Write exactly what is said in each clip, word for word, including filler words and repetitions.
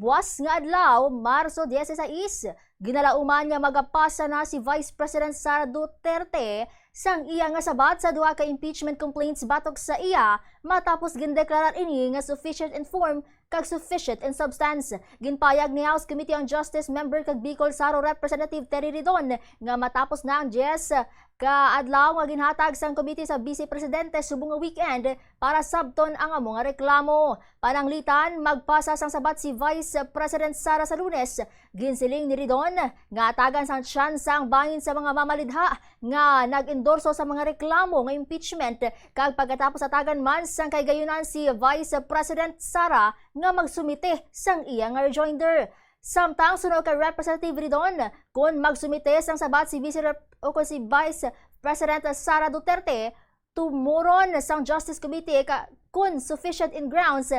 Buwas nga adlaw, Marso dieciséis, ginalauman nga magapasa na si Vice President Sara Duterte sang iya nga sabat sa duha ka impeachment complaints batok sa iya, matapos gindeklarar ini nga sufficient in form kag sufficient in substance. Ginpayag ni House Committee on Justice member kag Bicol Saro Representative Terry Ridon nga matapos na ang diyes ka adlaw nga ginhatag sang komite sa Vice Presidente subong nga weekend para sabton ang amo nga reklamo. Pananglitan, magpasa sang sabat si Vice President Sara sa Lunes. Ginsiling ni Ridon nga atagan sang tsansa ang bahin sa mga mamalidha nga nag-endorso sa mga reklamo nga impeachment, kag pagkatapos atagan man sang kahigayunan si Vice President Sara nga magsumite sang iya nga rejoinder. Samtang suno kay Representative Ridon, kon magsumite sang sabat si Vice Rep-, o kon si Vice President Sara Duterte, tumuron sang Justice Committee ka, kun sufficient in grounds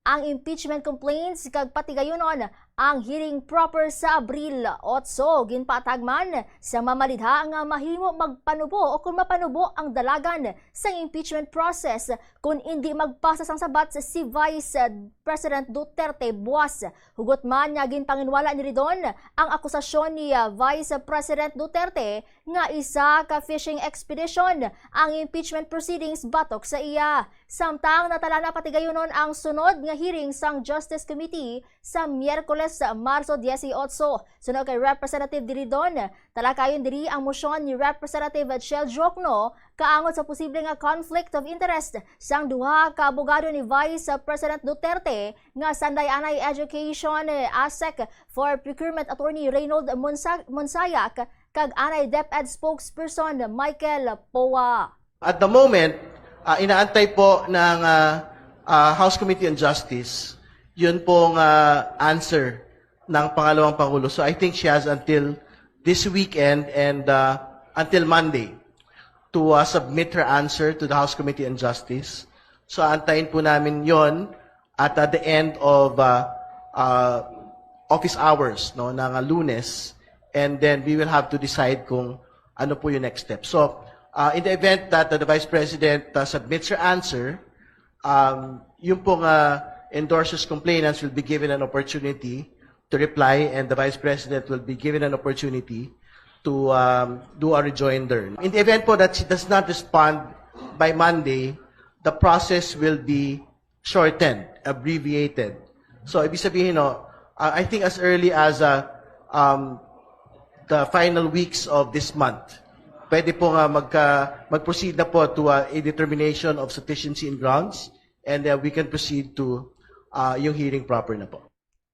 ang impeachment complaints kag patigayunon ang hearing proper sa Abril otso. Ginpatag man sa mamalidha nga mahimo magpanubo o kung mapanubo ang dalagan sa impeachment process kung indi magpasa sang sabat si Vice President Duterte buwas. Hugot man nga ginpanginwala ni Ridon ang akusasyon ni, ah, Vice President Duterte nga isa ka fishing expedition ang impeachment proceedings batok sa iya. Samtang natala na patigayunon ang sunod nga hearing sang Justice Committee sa Miyerkules, Marso dieciocho. Suno kay Representative Diridon, talakayon diri ang mosyon ni Representative Chel Diokno kaangod sa posible nga conflict of interest sang duha ka abogado ni Vice President Duterte nga sanday anay Education, eh, ASEC for Procurement Attorney Reynold Monsa-, Monsayak kag anay DepEd spokesperson Michael Poa. At the moment, ah, inaantay po ng, ah, ah, House Committee on Justice yun pong, ah, answer ng pangalawang pangulo. So I think she has until this weekend and, ah, until Monday to, ah, submit her answer to the House Committee on Justice. So antayin po namin yon at at the end of, ah, ah, office hours, no, ng, ah, Lunes, and then we will have to decide kung ano po yung next step. So, ah, in the event that, uh, the Vice President, uh, submits her answer, um, yung pong, uh, endorsers complainants will be given an opportunity to reply, and the Vice President will be given an opportunity to, um, do a rejoinder. In the event po that she does not respond by Monday, the process will be shortened, abbreviated. So, ibig sabihin, no, uh, I think as early as, uh, um, the final weeks of this month, pwede po nga magka-, mag-proceed na po to, uh, a determination of sufficiency in grounds, and, uh, we can proceed to, uh, yung hearing proper na po.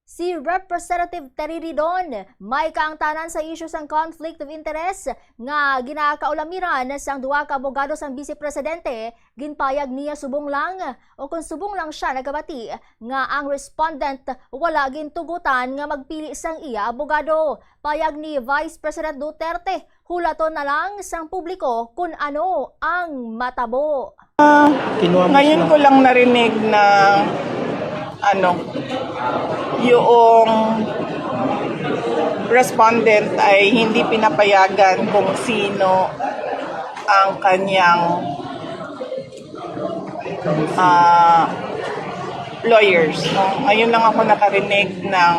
Si Representative Terry Ridon may kaangtanan sa isyu sang conflict of interest nga ginakaulamiran sang duha ka abogado sang Vice Presidente. Ginpayag niya subong lang, o kon subong lang siya nagabati, nga ang respondent wala gintugutan nga magpili sang iya abogado. Payag ni Vice President Duterte, hulaton na lang sang publiko kon ano ang matabo. Ah, ngayon ko lang narinig na, ano, yung respondent ay hindi pinapayagan kung sino ang kanyang, ah, lawyers, no? Ngayon lang ako nakarinig ng,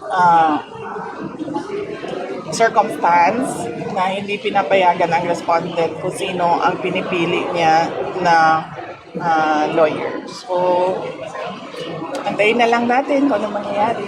ah, circumstance na hindi pinapayagan ang respondent kung sino ang pinipili niya na, ah, lawyer. So, antayin na lang natin kung ano mangyayari.